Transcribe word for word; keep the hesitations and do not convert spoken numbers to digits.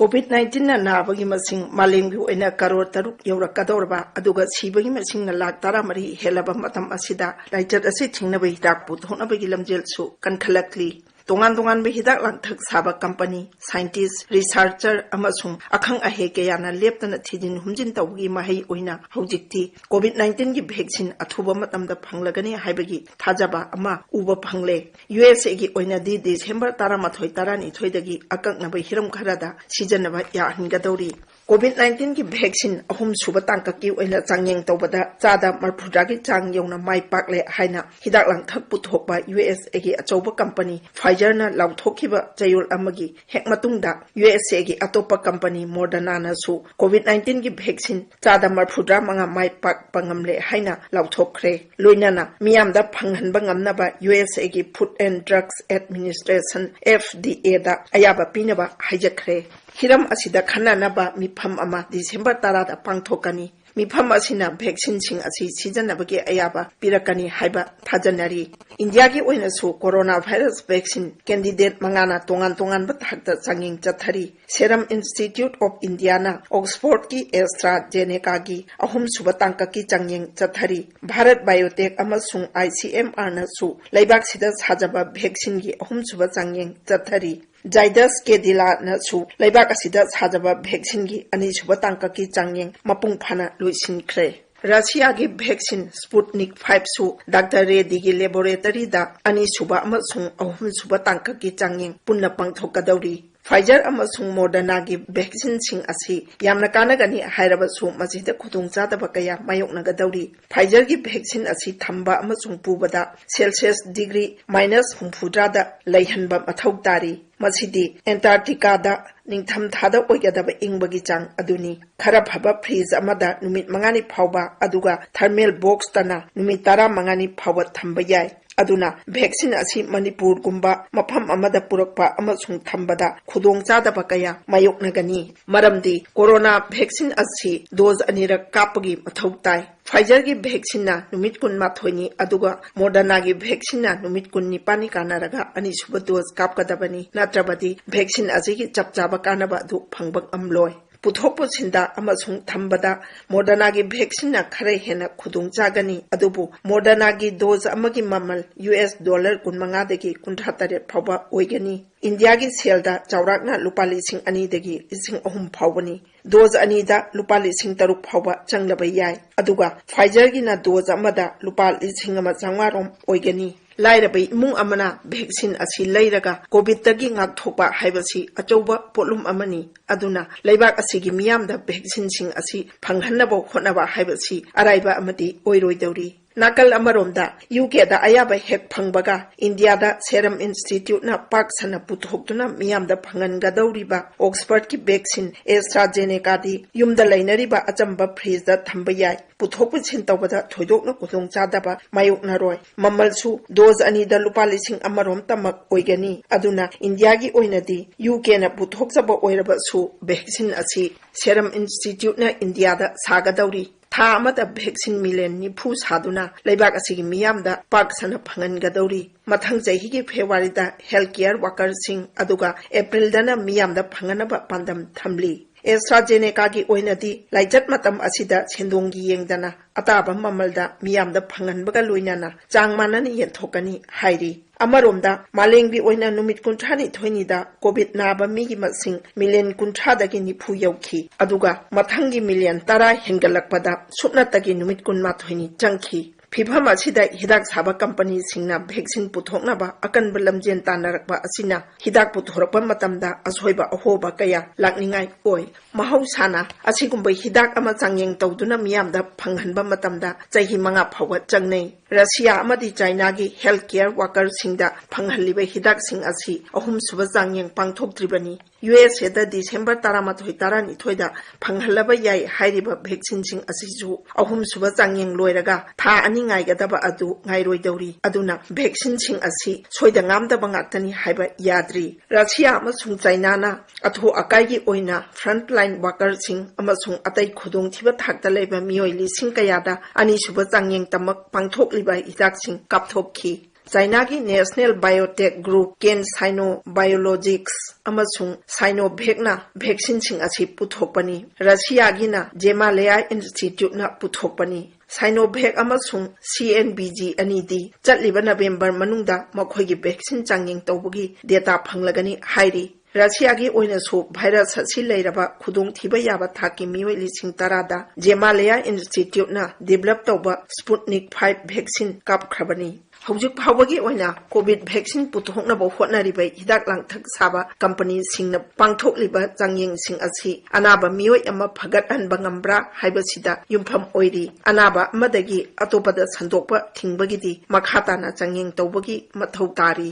COVID nineteen ꯅ ꯅꯥꯕꯒꯤ ꯃꯁꯤꯡ ꯃꯥꯂꯦꯝꯒꯤ ꯑꯣꯏꯅ ꯀꯔꯣꯔ ꯇꯔꯨꯛ ꯌꯧꯔꯛꯀꯗꯧꯔꯕ, ꯑꯗꯨꯒ ꯁꯤꯕꯒꯤ ꯃꯁꯤꯡꯅ ꯂꯥꯈ ꯇꯔꯥꯃꯔꯤ ꯍꯦꯜꯂꯕ ꯃꯇꯝ ꯑꯁꯤꯗ, ꯂꯥꯏꯆꯠ ꯑꯁꯤ ꯊꯤꯡꯅꯕ ꯍꯤꯗꯥꯛ ꯄꯨꯊꯣꯛꯅꯕꯒꯤ ꯂꯝꯖꯦꯜꯁꯨ ꯀꯟꯈꯠꯂꯛꯂꯤ꯫ ꯇꯣꯉꯥꯟ ꯇꯣꯉꯥꯟꯕ ꯍꯤꯗꯥꯛ ꯂꯥꯡꯊꯛ ꯁꯥꯕ ꯀꯝꯄꯅꯤ, ꯁꯥꯏꯟꯇꯤꯁ, ꯔꯤꯁꯥꯔꯆꯔ ꯑꯃꯁꯨꯡ ꯑꯈꯪ ꯑꯍꯩ ꯀꯌꯥꯅ ꯂꯦꯞꯇꯅ ꯊꯤꯖꯤꯟ ꯍꯨꯝꯖꯤꯟ ꯇꯧꯕꯒꯤ ꯃꯍꯩ ꯑꯣꯏꯅ, ꯍꯧꯖꯤꯛꯇꯤ COVID nineteen ꯒꯤ ꯚꯦꯛꯁꯤꯟ ꯑꯊꯨꯕ ꯃꯇꯝꯗ ꯐꯪꯂꯒꯅꯤ ꯍꯥꯏꯕꯒꯤ ꯊꯥꯖꯕ ꯑꯃ ꯎꯕ ꯐꯪꯂꯦ꯫ ꯌꯨ ꯑꯦꯁ ꯑꯦꯒꯤ ꯑꯣꯏꯅꯗꯤ ꯗꯤꯁꯦꯝꯕꯔ ꯇꯔꯥꯃꯥꯊꯣꯏ, ꯇꯔꯥꯅꯤꯊꯣꯏꯗꯒꯤ ꯑꯀꯛꯅꯕ ꯍꯤꯔꯝ ꯈꯔꯗ ꯁꯤꯖꯤꯟꯅꯕ ꯌꯥꯍꯟꯒꯗꯧꯔꯤ꯫ COVID nineteen ꯒꯤ ꯚꯦꯛꯁꯤꯟ ꯑꯍꯨꯝ ꯁꯨꯕ ꯇꯥꯡꯀꯛꯀꯤ ꯑꯣꯏꯅ ꯆꯥꯡꯌꯦꯡ ꯇꯧꯕꯗ ꯆꯥꯗ ꯃꯔꯐꯨꯇꯔꯥꯒꯤ ꯆꯥꯡ ꯌꯧꯅ ꯃꯥꯏ ꯄꯥꯛꯂꯦ ꯍꯥꯏꯅ ꯍꯤꯗꯥꯛ ꯂꯥꯡꯊꯛ ꯄꯨꯊꯣꯛꯄ ꯌꯨ ꯑꯦꯁ ꯑꯦꯒꯤ ꯑꯆꯧꯕ ꯀꯝꯄꯅꯤ ꯐꯥꯏꯖꯔꯅ ꯂꯥꯎꯊꯣꯛꯈꯤꯕ ꯆꯌꯣꯜ ꯑꯃꯒꯤ ꯍꯦꯛ ꯃꯇꯨꯡꯗ, ꯌꯨ ꯑꯦꯁ ꯑꯦꯒꯤ ꯑꯇꯣꯞꯄ ꯀꯝꯄꯅꯤ ꯃꯣꯗꯔꯅꯥꯅꯁꯨ COVID nineteen ꯒꯤ ꯚꯦꯛꯁꯤꯟ ꯆꯥꯗ ꯃꯔꯐꯨꯇꯔꯥ ꯃꯉꯥ ꯃꯥꯏ ꯄꯥꯛꯄ ꯉꯝꯂꯦ ꯍꯥꯏꯅ ꯂꯥꯎꯊꯣꯛꯈ꯭ꯔꯦ꯫ ꯂꯣꯏꯅꯅ ꯃꯤꯌꯥꯝꯗ ꯐꯪꯍꯟꯕ ꯉꯝꯅꯕ ꯌꯨ ꯑꯦꯁ ꯑꯦꯒꯤ Food and Drugs Administration, F D A ꯗ ꯑꯌꯥꯕ ꯄꯤꯅꯕ ꯍꯥꯏꯖꯈ꯭ꯔꯦ꯫ ꯍꯤꯔꯝ ꯑꯁꯤꯗ ꯈꯟꯅꯅꯕ ꯃꯤꯐꯝ ꯑꯃ ꯗꯤꯁꯦꯝꯕꯔ ꯇꯔꯥꯗ ꯄꯥꯡꯊꯣꯛꯀꯅꯤ꯫ ꯃꯤꯐꯝ ꯑꯁꯤꯅ ꯚꯦꯛꯁꯤꯟꯁꯤꯡ ꯑꯁꯤ ꯁꯤꯖꯤꯟꯅꯕꯒꯤ ꯑꯌꯥꯕ ꯄꯤꯔꯛꯀꯅꯤ ꯍꯥꯏꯕ ꯊꯥꯖꯅꯔꯤ꯫ ꯏꯟꯗꯤꯌꯥꯒꯤ ꯑꯣꯏꯅꯁꯨ ꯀꯣꯔꯣꯅꯥ ꯚꯥꯏꯔꯁ ꯚꯦꯛꯁꯤꯟ ꯀꯦꯟꯗꯤꯗꯦꯠ ꯃꯉꯥꯅ ꯇꯣꯉꯥꯟ ꯇꯣꯉꯥꯟꯕ ꯊꯥꯛꯇ ꯆꯥꯡꯌꯦꯡ ꯆꯠꯊꯔꯤ꯫ Serum Institute of India ꯅ Oxford ꯀꯤ AstraZeneca ꯒꯤ ꯑꯍꯨꯝꯁꯨꯕ ꯇꯥꯡꯀꯛꯀꯤ ꯆꯥꯡꯌꯦꯡ ꯆꯠꯊꯔꯤ꯫ ꯚꯥꯔꯠ ꯕꯥꯏꯑꯣꯇꯦꯛ ꯑꯃꯁꯨꯡ I C M R ꯅꯁꯨ ꯂꯩꯕꯥꯛꯁꯤꯗ ꯁꯥꯖꯕ ꯚꯦꯛꯁꯤꯟꯒꯤ ꯑꯍꯨꯝꯁꯨꯕ ꯆꯥꯡꯌꯦꯡ ꯆꯠꯊꯔꯤ꯫ Zydus Cadila ꯅꯁꯨ ꯂꯩꯕꯥꯛ ꯑꯁꯤꯗ ꯁꯥꯖꯕ ꯚꯦꯛꯁꯤꯟꯒꯤ ꯑꯅꯤꯁꯨꯕ ꯇꯥꯡꯀꯛꯀꯤ ꯆꯥꯡꯌꯦꯡ ꯃꯄꯨꯡ ꯐꯥꯅ ꯂꯣꯏꯁꯤꯟꯈ꯭ꯔꯦ꯫ ꯔꯁꯤꯌꯥꯒꯤ ꯚꯦꯛꯁꯤꯟ Sputnik five ꯁꯨ ꯗꯥꯛꯇꯔ ꯔꯦꯗꯤꯒꯤ ꯂꯦꯕꯣꯔꯦꯇꯔꯤꯗ ꯑꯅꯤꯁꯨꯕ ꯑꯃꯁꯨꯡ ꯑꯍꯨꯝꯁꯨꯕ ꯇꯥꯡꯀꯛꯀꯤ ꯆꯥꯡꯌꯦꯡ ꯄꯨꯟꯅ ꯄꯥꯡꯊꯣꯛꯀꯗꯧꯔꯤ꯫ Pfizer ꯑꯃꯁꯨꯡ Moderna ꯒꯤ ꯚꯦꯛꯁꯤꯟꯁꯤꯡ ꯑꯁꯤ ꯌꯥꯝꯅ ꯀꯥꯟꯅꯒꯅꯤ ꯍꯥꯏꯔꯕꯁꯨ, ꯃꯁꯤꯗ ꯈꯨꯗꯣꯡꯆꯥꯗꯕ ꯀꯌꯥ ꯃꯥꯌꯣꯛꯅꯒꯗꯧꯔꯤ꯫ Pfizer ꯒꯤ ꯚꯦꯛꯁꯤꯟ ꯑꯁꯤ ꯊꯝꯕ ꯑꯃꯁꯨꯡ ꯄꯨꯕꯗ ꯁꯦꯜꯁꯤꯌꯁ ꯗꯤꯒ꯭ꯔꯤ ꯃꯥꯏꯅꯁ ꯍꯨꯝꯐꯨꯇꯔꯥꯗ ꯂꯩꯍꯟꯕ ꯃꯊꯧ ꯇꯥꯔꯤ꯫ ꯃꯁꯤꯗꯤ ꯑꯦꯟꯇꯥꯔꯛꯇꯤꯀꯥꯗ ꯅꯤꯡꯊꯝ ꯊꯥꯗ ꯑꯣꯏꯒꯗꯕ ꯏꯪꯕꯒꯤ ꯆꯥꯡ ꯑꯗꯨꯅꯤ꯫ ꯈꯔ ꯐꯕ ꯐ꯭ꯔꯤꯖ ꯑꯃꯗ ꯅꯨꯃꯤꯠ ꯃꯉꯥꯅꯤ ꯐꯥꯎꯕ, ꯑꯗꯨꯒ ꯊꯔꯃꯦꯜ ꯕꯣꯛꯁꯇꯅ ꯅꯨꯃꯤꯠ ꯇꯔꯥꯃꯉꯥꯅꯤ ꯐꯥꯎꯕ ꯊꯝꯕ ꯌꯥꯏ꯫ ꯑꯗꯨꯅ vaccine ꯑꯁꯤ ꯃꯅꯤꯄꯨꯔꯒꯨꯝꯕ ꯃꯐꯝ ꯑꯃꯗ ꯄꯨꯔꯛꯄ ꯑꯃꯁꯨꯡ ꯊꯝꯕꯗ ꯈꯨꯗꯣꯡꯆꯥꯗꯕ ꯀꯌꯥ ꯃꯥꯌꯣꯛꯅꯒꯅꯤ꯫ ꯃꯔꯝꯗꯤ corona vaccine ꯑꯁꯤ dose ꯑꯅꯤꯔꯛ ꯀꯥꯞꯄꯒꯤ ꯃꯊꯧ ꯇꯥꯏ꯫ Pfizer-ꯒꯤ vaccine-ꯅ ꯅꯨꯃꯤꯠ ꯀꯨꯟꯃꯥꯊꯣꯏꯅꯤ, ꯑꯗꯨꯒ Moderna-ꯒꯤ vaccine-ꯅ ꯅꯨꯃꯤꯠ ꯀꯨꯟꯅꯤꯄꯥꯟꯅꯤ ꯀꯥꯟꯅꯔꯒ ꯑꯅꯤꯁꯨꯕ dose ꯀꯥꯞꯀꯗꯕꯅꯤ, ꯅꯠꯇ꯭ꯔꯕꯗꯤ vaccine ꯑꯁꯤꯒꯤ ꯆꯞ ꯆꯥꯕ ꯀꯥꯟꯅꯕ ꯑꯗꯨ ꯐꯪꯕ ꯉꯝꯂꯣꯏ꯫ ꯄꯨꯊꯣꯛ ꯄꯨꯁꯤꯟꯗ ꯑꯃꯁꯨꯡ ꯊꯝꯕꯗ Moderna-ꯒꯤ vaccine-ꯅ ꯈꯔ ꯍꯦꯟꯅ ꯈꯨꯗꯣꯡ ꯆꯥꯒꯅꯤ, ꯑꯗꯨꯕꯨ Moderna-ꯒꯤ dose ꯑꯃꯒꯤ ꯃꯃꯜ U S dollar ꯀꯨꯟꯃꯉꯥꯗꯒꯤ ꯀꯨꯟꯊ꯭ꯔꯥ ꯇꯔꯦꯠ ꯐꯥꯎꯕ ꯑꯣꯏꯒꯅꯤ꯫ ꯏꯟꯗꯤꯌꯥꯒꯤ ꯁꯦꯜꯗ ꯆꯥꯎꯔꯥꯛꯅ ꯂꯨꯄꯥ ꯂꯤꯁꯤꯡ ꯑꯅꯤꯗꯒꯤ ꯂꯤꯁꯤꯡ ꯑꯍꯨꯝ ꯐꯥꯎꯕꯅꯤ꯫ Dose ꯑꯅꯤꯗ ꯂꯨꯄꯥ ꯂꯤꯁꯤꯡ ꯇꯔꯨꯛ ꯐꯥꯎꯕ ꯆꯪꯂꯕ ꯌꯥꯏ, ꯑꯗꯨꯒ Pfizer-ꯒꯤꯅ dose ꯑꯃꯗ ꯂꯨꯄꯥ ꯂꯤꯁꯤꯡ ꯑꯃ ꯆꯥꯝꯃꯉꯥ ꯔꯣꯝ ꯑꯣꯏꯒꯅꯤ꯫ ꯂꯥꯏꯔꯕ ꯏꯃꯨꯡ ꯑꯃꯅ vaccine ꯑꯁꯤ ꯂꯩꯔꯒ COVID-ꯇꯒꯤ ꯉꯥꯛꯊꯣꯛꯄ ꯍꯥꯏꯕꯁꯤ ꯑꯆꯧꯕ ꯄꯣꯠꯂꯨꯝ ꯑꯃꯅꯤ꯫ ꯑꯗꯨꯅ ꯂꯩꯕꯥꯛ ꯑꯁꯤꯒꯤ ꯃꯤꯌꯥꯝꯗ vaccine-ꯁꯤꯡ ꯑꯁꯤ ꯐꯪꯍꯟꯅꯕ ꯍꯣꯠꯅꯕ ꯍꯥꯏꯕꯁꯤ ꯑꯔꯥꯏꯕ ꯑꯃꯗꯤ ꯑꯣꯏꯔꯣꯏꯗꯧꯔꯤ꯫ ꯅꯥꯀꯜ ꯑꯃꯔꯣꯝꯗ, U K-ꯗ ꯑꯌꯥꯕ ꯍꯦꯛ ꯐꯪꯕꯒ ꯏꯟꯗꯤꯌꯥꯗ Serum Institute-ꯅ ꯄꯥꯛ ꯁꯟꯅ ꯄꯨꯊꯣꯛꯇꯨꯅ ꯃꯤꯌꯥꯝꯗ ꯐꯪꯍꯟꯒꯗꯧꯔꯤꯕ Oxford-ꯀꯤ vaccine AstraZeneca-ꯗꯤ ꯌꯨꯝꯗ ꯂꯩꯅꯔꯤꯕ ꯑꯆꯝꯕ fridge-ꯗ ꯊꯝꯕ ꯌꯥꯏ꯫ ꯄꯨꯊꯣꯛ ꯄꯨꯁꯤꯟ ꯇꯧꯕꯗ ꯊꯣꯏꯗꯣꯛꯅ ꯈꯨꯗꯣꯡꯆꯥꯗꯕ ꯃꯥꯌꯣꯛꯅꯔꯣꯏ꯫ ꯃꯃꯜꯁꯨ dose ꯑꯅꯤꯗ ꯂꯨꯄꯥ ꯂꯤꯁꯤꯡ ꯑꯃꯔꯣꯝꯇꯃꯛ ꯑꯣꯏꯒꯅꯤ꯫ ꯑꯗꯨꯅ ꯏꯟꯗꯤꯌꯥꯒꯤ ꯑꯣꯏꯅꯗꯤ U K-ꯅ ꯄꯨꯊꯣꯛꯆꯕ ꯑꯣꯏꯔꯕꯁꯨ vaccine ꯑꯁꯤ Serum Institute-ꯅ ꯏꯟꯗꯤꯌꯥꯗ ꯁꯥꯒꯗꯧꯔꯤ꯫ ꯊꯥ ꯑꯃꯗ vaccine million ꯅꯤꯐꯨ ꯁꯥꯗꯨꯅ ꯂꯩꯕꯥꯛ ꯑꯁꯤꯒꯤ ꯃꯤꯌꯥꯝꯗ ꯄꯥꯛ ꯁꯟꯅ ꯐꯪꯍꯟꯒꯗꯧꯔꯤ꯫ ꯃꯊꯪ ꯆꯍꯤꯒꯤ February-ꯗ health care worker-ꯁꯤꯡ, ꯑꯗꯨꯒ April-ꯗꯅ ꯃꯤꯌꯥꯝꯗ ꯐꯪꯍꯟꯅꯕ ꯄꯥꯟꯗꯝ ꯊꯝꯂꯤ꯫ AstraZeneca-ꯒꯤ ꯑꯣꯏꯅꯗꯤ ꯂꯥꯏꯆꯠ ꯃꯇꯝ ꯑꯁꯤꯗ ꯁꯦꯟꯗꯣꯡꯒꯤ ꯌꯦꯡꯗꯅ ꯑꯇꯥꯕ ꯃꯃꯜꯗ ꯃꯤꯌꯥꯝꯗ ꯐꯪꯍꯟꯕꯒ ꯂꯣꯏꯅꯅ ꯆꯥꯡ ꯃꯥꯟꯅꯅ ꯌꯦꯟꯊꯣꯛꯀꯅꯤ ꯍꯥꯏꯔꯤ꯫ ꯑꯃꯔꯣꯝꯗ, ꯃꯥꯂꯦꯝꯒꯤ ꯑꯣꯏꯅ ꯅꯨꯃꯤꯠ ꯀꯨꯟꯊ꯭ꯔꯥꯅꯤꯊꯣꯏꯅꯤꯗ COVID ꯅꯥꯕ ꯃꯤꯒꯤ ꯃꯁꯤꯡ million ꯀꯨꯟꯊ꯭ꯔꯥꯗꯒꯤ ꯅꯤꯐꯨ ꯌꯧꯈꯤ, ꯑꯗꯨꯒ ꯃꯊꯪꯒꯤ million ꯇꯔꯥ ꯍꯦꯟꯒꯠꯂꯛꯄꯗ ꯁꯨꯞꯅꯇꯒꯤ ꯅꯨꯃꯤꯠ ꯀꯨꯟꯃꯥꯊꯣꯏꯅꯤ ꯆꯪꯈꯤ꯫ ꯐꯤꯚꯝ ꯑꯁꯤꯗ ꯍꯤꯗꯥꯛ ꯁꯥꯕ company-ꯁꯤꯡꯅ vaccine ꯄꯨꯊꯣꯛꯅꯕ ꯑꯀꯟꯕ ꯂꯝꯖꯦꯜ ꯇꯥꯟꯅꯔꯛꯄ ꯑꯁꯤꯅ ꯍꯤꯗꯥꯛ ꯄꯨꯊꯣꯔꯛꯄ ꯃꯇꯝꯗ ꯑꯁꯣꯏꯕ ꯑꯍꯣꯕ ꯀꯌꯥ ꯂꯥꯛꯅꯤꯡꯉꯥꯏ ꯑꯣꯏ꯫ ꯃꯍꯧꯁꯥꯅ ꯑꯁꯤꯒꯨꯝꯕ ꯍꯤꯗꯥꯛ ꯑꯃ ꯆꯥꯡꯌꯦꯡ ꯇꯧꯗꯨꯅ ꯃꯤꯌꯥꯝꯗ ꯐꯪꯍꯟꯕ ꯃꯇꯝꯗ ꯆꯍꯤ ꯃꯉꯥ ꯐꯥꯎꯕ ꯆꯪꯅꯩ꯫ ꯔꯁꯤꯌꯥ ꯑꯃꯗꯤ ꯆꯥꯏꯅꯥꯒꯤ health care workerꯁꯤꯡꯗ ꯐꯪꯍꯜꯂꯤꯕ ꯍꯤꯗꯥꯛꯁꯤꯡ ꯑꯁꯤ ꯑꯍꯨꯝꯁꯨꯕ ꯆꯥꯡꯌꯦꯡ ꯄꯥꯡꯊꯣꯛꯇ꯭ꯔꯤꯕꯅꯤ꯫ ꯌꯨ ꯑꯦꯁ ꯑꯦꯗ ꯗꯤꯁꯦꯝꯕꯔ ꯇꯔꯥꯃꯥꯊꯣꯏ, ꯇꯔꯥꯅꯤꯊꯣꯏꯗ ꯐꯪꯍꯜꯂꯕ ꯌꯥꯏ ꯍꯥꯏꯔꯤꯕ vaccineꯁꯤꯡ ꯑꯁꯤꯁꯨ ꯑꯍꯨꯝꯁꯨꯕ ꯆꯥꯡꯌꯦꯡ ꯂꯣꯏꯔꯒ ꯊꯥ ꯑꯅꯤ ꯉꯥꯏꯒꯗꯕ ꯑꯗꯨ ꯉꯥꯏꯔꯣꯏꯗꯧꯔꯤ꯫ ꯑꯗꯨꯅ vaccineꯁꯤꯡ ꯑꯁꯤ ꯁꯣꯏꯗ ꯉꯥꯝꯗꯕ ꯉꯥꯛꯇꯅꯤ ꯍꯥꯏꯕ ꯌꯥꯗ꯭ꯔꯤ꯫ ꯔꯁꯤꯌꯥ ꯑꯃꯁꯨꯡ ꯆꯥꯏꯅꯥꯅ ꯑꯊꯨ ꯑꯀꯥꯏꯒꯤ ꯑꯣꯏꯅ frontline workerꯁꯤꯡ ꯑꯃꯁꯨꯡ ꯑꯇꯩ ꯈꯨꯗꯣꯡꯊꯤꯕ ꯊꯥꯛꯇ ꯂꯩꯕ ꯃꯤꯑꯣꯏ ꯂꯤꯁꯤꯡ ꯀꯌꯥꯗ ꯑꯅꯤꯁꯨꯕ ꯆꯥꯡꯌꯦꯡ ꯇꯝꯃꯛ ꯄꯥꯡꯊꯣꯛꯂꯤꯕ ꯍꯤꯗꯥꯛꯁꯤꯡ ꯀꯥꯞꯊꯣꯛꯈꯤ꯫ ꯆꯥꯏꯅꯥꯒꯤ National Biotech Group, CanSino Biologics ꯑꯃꯁꯨꯡ Sinovacꯅ vaccineꯁꯤꯡ ꯑꯁꯤ ꯄꯨꯊꯣꯛꯄꯅꯤ꯫ ꯔꯁꯤꯌꯥꯒꯤꯅ Gemalaya Instituteꯅ ꯄꯨꯊꯣꯛꯄꯅꯤ꯫ Sinovac ꯑꯃꯁꯨꯡ C N B G ꯑꯅꯤꯗꯤ ꯆꯠꯂꯤꯕ ꯅꯕꯦꯝꯕꯔ ꯃꯅꯨꯡꯗ ꯃꯈꯣꯏꯒꯤ vaccine ꯆꯥꯡꯌꯦꯡ ꯇꯧꯕꯒꯤ data ꯐꯪꯂꯒꯅꯤ ꯍꯥꯏꯔꯤ꯫ ꯔꯁꯤꯌꯥꯒꯤ ꯑꯣꯏꯅꯁꯨ virus ꯑꯁꯤ ꯂꯩꯔꯕ ꯈꯨꯗꯣꯡꯊꯤꯕ ꯌꯥꯕ ꯊꯥꯛꯀꯤ ꯃꯤꯑꯣꯏ ꯂꯤꯁꯤꯡ ꯇꯔꯥꯗ Gemalaya Instituteꯅ develop ꯇꯧꯕ Sputnik five vaccine ꯀꯥꯞꯈ꯭ꯔꯕꯅꯤ꯫ ꯍꯧꯖꯤꯛ ꯐꯥꯎꯕꯒꯤ ꯑꯣꯏꯅ COVID vaccine ꯄꯨꯊꯣꯛꯅꯕ ꯍꯣꯠꯅꯔꯤꯕ ꯍꯤꯗꯥꯛ ꯂꯥꯡꯊꯛ ꯁꯥꯕ ꯀꯝꯄꯅꯤꯁꯤꯡꯅ ꯄꯥꯡꯊꯣꯛꯂꯤꯕ ꯆꯥꯡꯌꯦꯡꯁꯤꯡ ꯑꯁꯤ ꯑꯅꯥꯕ ꯃꯤꯑꯣꯏ ꯑꯃ ꯐꯒꯠꯍꯟꯕ ꯉꯝꯕ꯭ꯔꯥ ꯍꯥꯏꯕꯁꯤꯗ ꯌꯨꯝꯐꯝ ꯑꯣꯏꯔꯤ꯫ ꯑꯅꯥꯕ ꯑꯃꯗꯒꯤ ꯑꯇꯣꯞꯄꯗ ꯁꯟꯗꯣꯛꯄ ꯊꯤꯡꯕꯒꯤꯗꯤ ꯃꯈꯥ ꯇꯥꯅ ꯆꯥꯡꯌꯦꯡ ꯇꯧꯕꯒꯤ ꯃꯊꯧ ꯇꯥꯔꯤ꯫